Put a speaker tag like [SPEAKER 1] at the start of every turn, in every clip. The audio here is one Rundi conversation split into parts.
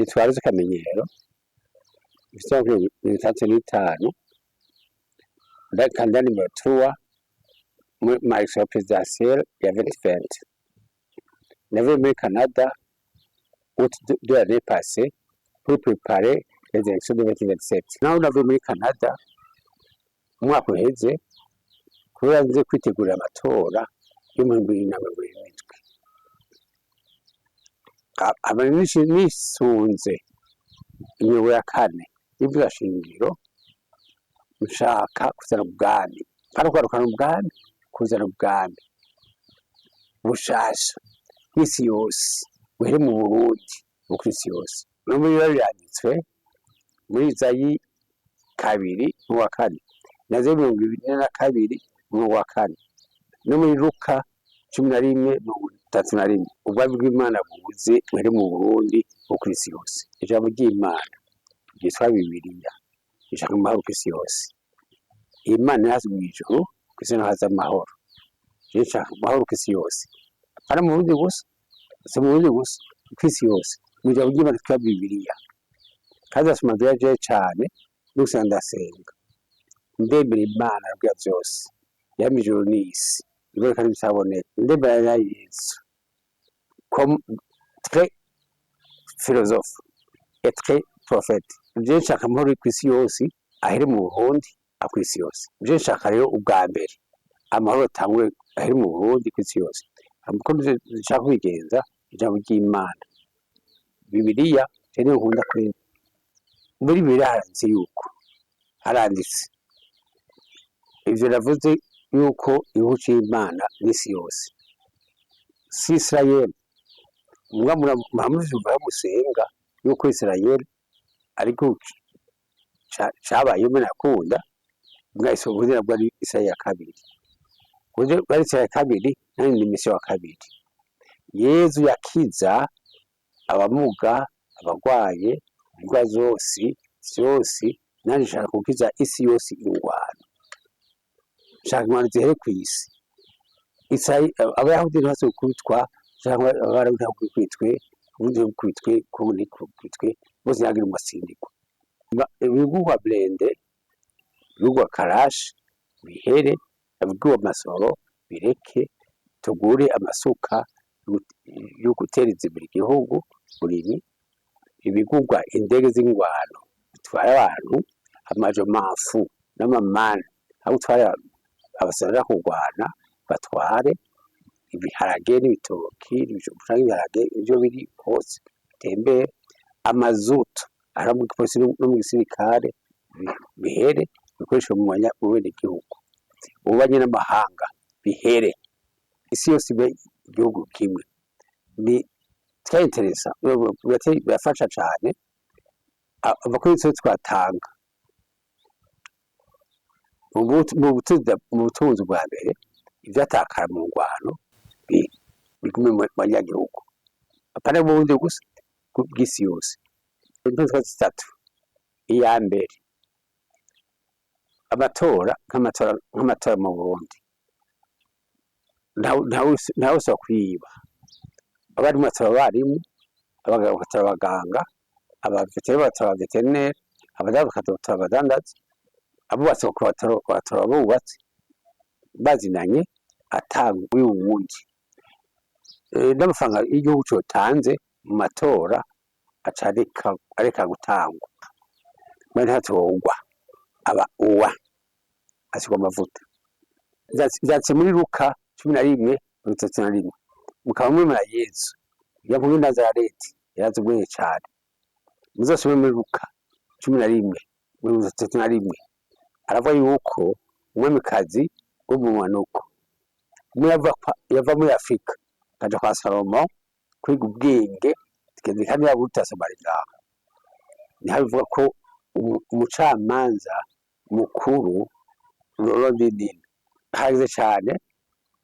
[SPEAKER 1] Nitwa Rose Kamenyero, mfite imyaka 65, candidat numéro 3 muri ma élection présidentielle ya 2020. Navuye muri Canada août de l'année passée pour préparer les élections de 2027. Naho navuye muri Canada umwaka uheze kubera nze kwitegurira amatora yo mu 2027. Hama nisunze ingingo ya kane y'ibwirizwa shingiro, nshaka kuzana ubwami, kandi kugarukana ubwami, kuzana ubwami bushasha kw'isi yose, buhere mu Burundi no kw'isi yose. No muri biba biranditswe muri Izayi 2 n'uwa 4 na Izayi 42 n'uwa 4 no muri Luka 11:31. Ubwami bw'Imana buze buhere mu Burundi no kw'isi yose. Ijambo ry'Imana ryitwa Bibiliya rishaka amahoro kw'isi yose. Imana iraza mw'ijuru, kw'isi naho haza amahoro. Jewe nshaka amahoro kw'isi yose, apana mu Burundi gusa, si mu Burundi gusa, kw'isi yose. Mw'ijambo ry'Imana ryitwa Bibiliya. Kandi ndasoma Bibiliya jewe cane, no gusenga ndasenga. Ndemera Imana yabwira vyose, yaremye ijuru n'isi, iboneka n'ibitaboneka. Ndemera na Yesu comme très philosophe et très prophète. Jewe nshaka amahoro kw'isi yose, ahere mu Burundi, kw'isi yose. Jewe nshaka rero ubwa mbere amahoro atangure ahere mu Burundi, kw'isi yose. Uko nshaka kwigenza, ijambo ry'Imana Bibiliya je niyo nkunda kwera. Muri Bibiliya haranditse yuko, haranditse ivyo navuze yuko igihugu c'Imana n'isi yose, si Israel. Muga muramuvyumva musenga yuko Israel ariko cabayeho nakunda mwahise ubundi nabwo ari Israel ya kabiri, ubundi bwari Israel ya kabiri, nani ni misiyo wa kabiri. Yezu yakiza abamuga, abagwaye indwara zose vyose. Nanje nshaka gukiza isi yose ingwano, nshaka ingwano zihere kw'isi. Abayahudi ntibazokubitwa canke Abarabu ntibakubitwe, Uburundi ntibukubitwe, Kongo ntikubitwe, bose ntihagire umwe atsindikwa. Ibigurwa blindés, ibigurwa karashi bihere, ibigurwa amasoro bireke, tugure amasuka yo guteza imbere igihugu burimyi, ibigurwa indege z'ingwano bitwara abantu amajo mafu n'amamani, aho gutwara abasoda kurwana batware ibiharage n'ibitoki n'ibijumbu canke ibiharage, ivyo biri hose bitembere. Amazutu ara mu gipolisi no mu gisirikare bihere, bikoreshwe mu benegihugu. Ububanyi n'amahanga bihere, isi yose ibe igihugu kimwe. Ni très intéressant, birafasha cane. Amakuru yose twatanga mu butunzi bwa mbere, ivyatakara mu ngwano bigume mu banyagihugu, apana mu Burundi gusa, bw'isi yose. Impinduka zitatu: iya mbere, amatora, nk'amatora mu Burundi, ntawusaba kwiba. Abarimu batora abarimu, abaganga bagatora abaganga, abaveterineri bagatora abaveterineri, abadandaza bagatora abadandaza, abubatsi bagatora abubatsi bazinanye, ata wundi. N'amafaranga y'igihugu cotanze mu matora aca areka gutangwa, mwe ntatorwa, aba uwa asigwa amavuta. Vyanditse muri Luka 11:31. Mukaba mwemera Yezu yavuye i Nazareti, yarazi ubwenge cane. Muzosome muri Luka 11:31, aravuga yuko umwamikazi wo mu manuko umwe yava muri Afrika akaja kwa Salomo kwiga ubwenge, kandi yabutasoma ari ngaho. Niho bivuga ko umucamanza mukuru Lodini harageze cane,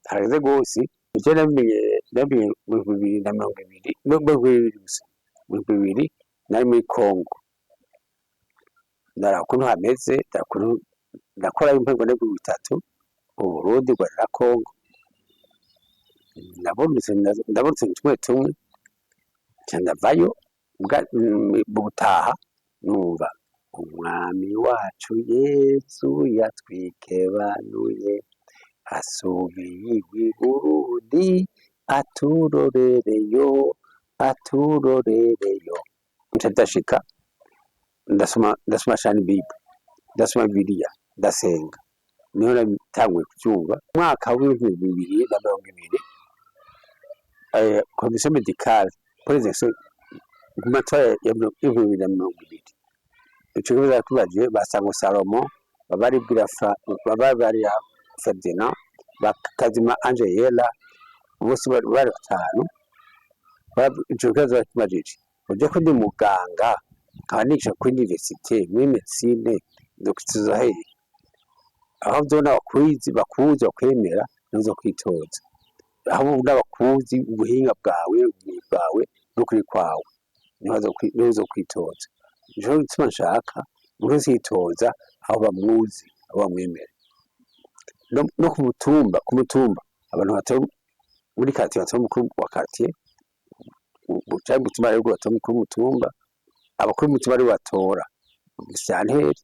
[SPEAKER 1] harageze gose. Ivyo nabimenye mu 2020, mu 2000 gusa, mu 2000 nari muri Kongo, ndaraba ukuntu hameze, ndakora impego 3, Uburundi, Rwanda na Kongo. Ndabona utuntu tumwe tumwe, nca ndavayo. Mu gutaha numva umwami wacu Yesu yatwikebanuye, asubiye i Burundi aturorereyo, aturorereyo. Nca ndashika ndasoma, ndasoma cane Bible, ndasoma Bibiliya, ndasenga, niho natanguye kuvyumva. Umwaka w'2020, commission médicale pour les élections, ku matora ya 2020, ico kibazo yakibajije Basango Salomo, Babaribwira Babarira Ferdinand, Bakazima Angela, bose bari batanu. Ico kibazo bakibajije uje ko ndi muganga, nkaba nigisha kuri université muri médecine, nzokwitoza hehe? Aho vyona bakuzi, bakuzi, bakwemera, niho kwitoza. Aho ubona bakuzi, ubuhinga bwawe, ubumenyi bwawe n'ukuri kwawe, niho uzokwitoza. Nico gituma nshaka umuntu wese yitoza aho bamuzi, aho bamwemera. No ku mutumba abantu batora muri quartier, batora umukuru wa quartier, canke umutumba ariwo batora umukuru w'umutumba, abakuru b'umutumba aribo batora musitanteri,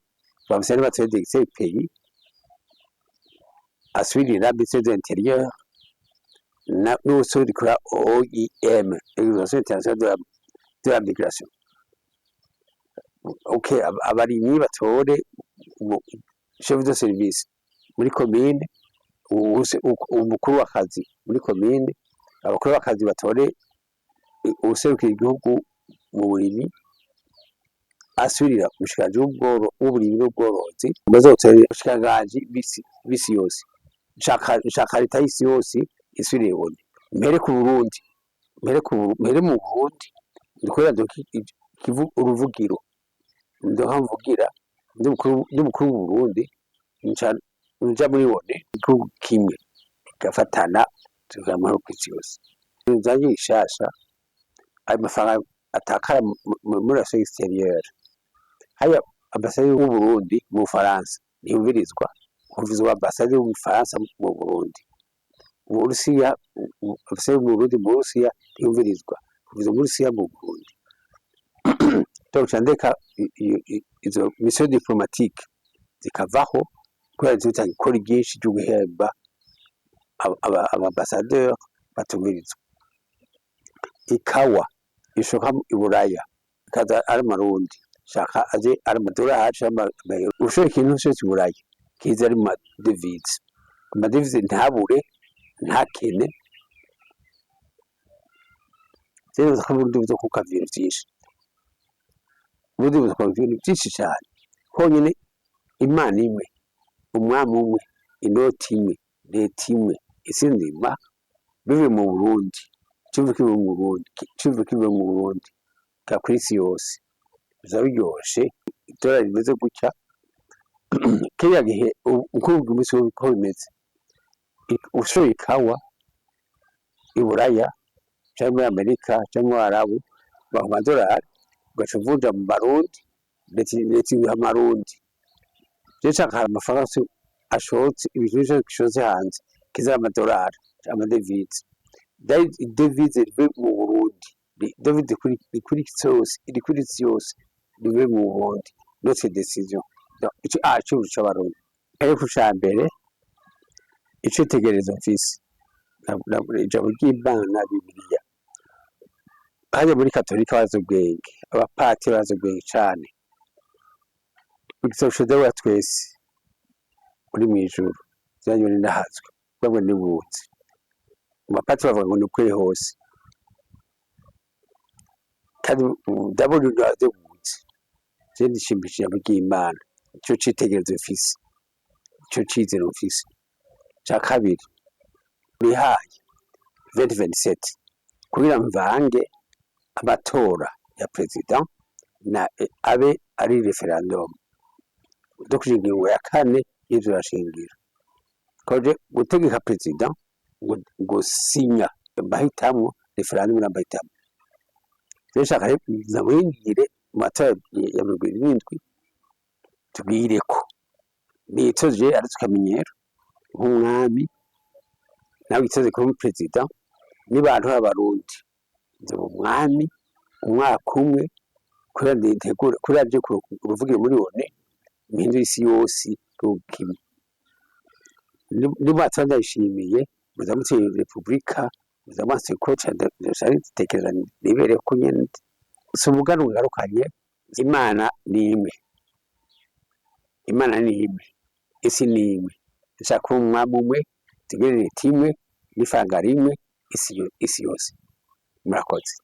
[SPEAKER 1] ba musitanteri batora directeur pays, asubirira ministère de l'intérieur n'uwuserukira OIM, Organisation internationale de la migration. Okay, abarimyi batore chef de service muri commune, umukuru w'akazi muri commune, abakuru b'akazi batore uwuserukira igihugu mu burimyi, asubirira umushikiranganji w'uburimyi n'ubworozi, bazotore ubushikiranganji b'isi yose. Nshaka leta y'isi yose isubirire ONU. Mpere ku Burundi, mpere mu Burundi, ndikubera uruvugiro ndonka mvugira ndi umukuru w'Uburundi, nca nja muri ONU, igihugu kimwe kigafatana, tukagira amahoro kw'isi yose. Nzanye bishasha, ayo mafaranga atakara muri relation extérieure, haya ambasade y'Uburundi mu Bufaransa ntiyumvirizwa, humvirizwa ambasade y'Ubufaransa mu Burundi. Mu Burusiya, ambasade y'Uburundi mu Burusiya ntiyumvirizwa, humvirizwa Uburusiya mu Burundi. Donc nca ndeka izo mission diplomatique zikavaho, kubera zitanga ikori ryinshi ryo guhemba aba ambassadeur batumvirizwa. Ikawa ishoka i Buraya ikaza ari amarundi, shaka aze ari amadolari canke amayero. Ushora ikintu cose i Buraya kiza ari mu ma devises, ama devises ntabure, ntakene. Je nibaza ko Uburundi buzokunguka ibintu vyinshi, Uburundi buzokunguka ibintu vyinshi cane. Honyene Imana imwe, umwami umwe, inoti imwe, leta imwe, isi nzima, bivuye mu Burundi, iciyumviro kivuye mu Burundi, iciyumviro kivuye mu Burundi kika kw'isi yose, bizoba biryoshe. Idolari rimeze gutya kiriya gihe, uko umunsi uko bimeze, ushoye ikawa i Buraya canke muri Amerika canke mu Barabu, baguha amadolari, ugaca uvunja mu marundi, leta iguha amarundi. Je nshaka amafaranga yose ashotse, ibintu vyose bishotse hanze kiza ari amadolari, ama devises, devise rive mu Burundi, devise rikurikitse yose, irikuritse yose rive mu Burundi. Notre décision ico ico c'Abarundi. Ariko ica mbere, icitegererezo mfise, ijambo ry'Imana, Bibiliya. Hariya muri katolika bazi ubwenge, abapatiri bazi ubwenge cane. Igisabisho Dawe wa twese uri mw'ijuru, izina rinahazwe, bamwe nibuze. Abapatiri bavuga ngo ni ukuri hose, kandi ndabona buzi. Je ndishimisha ijambo ry'Imana, ico citegererezo mfise, ico cizero mfise. Ca kabiri, nihaye 2027 kugira mvange amatora ya president na abe ari référendum, dukurikije ingingo ya kane y'ivyo shingiro, koje gutegeka president ngo sinya bahitamwo référendum n'abahitamwo. Rero nshaka ndamwingire mu matora ya 77, tubwireko nitoje aretse akamenyero nk'umwami, nawe witoze kuba president, nibantora Abarundi nzoba umwami. Umwaka umwe kubera ntegura kubera nje uruvugiro muri ONU, mpindura isi yose igihugu kimwe. Nimwatsa ndayishimiye muza muteye repubulika, muza mwase ko ndabitekereza nibereye ko nyene si umuganwa ngarukanye. Imana ni imwe, Imana ni imwe, isi ni imwe. Nshaka kuba umwami umwe, tugire leta imwe n'ifaranga rimwe, isi yose. Murakoze.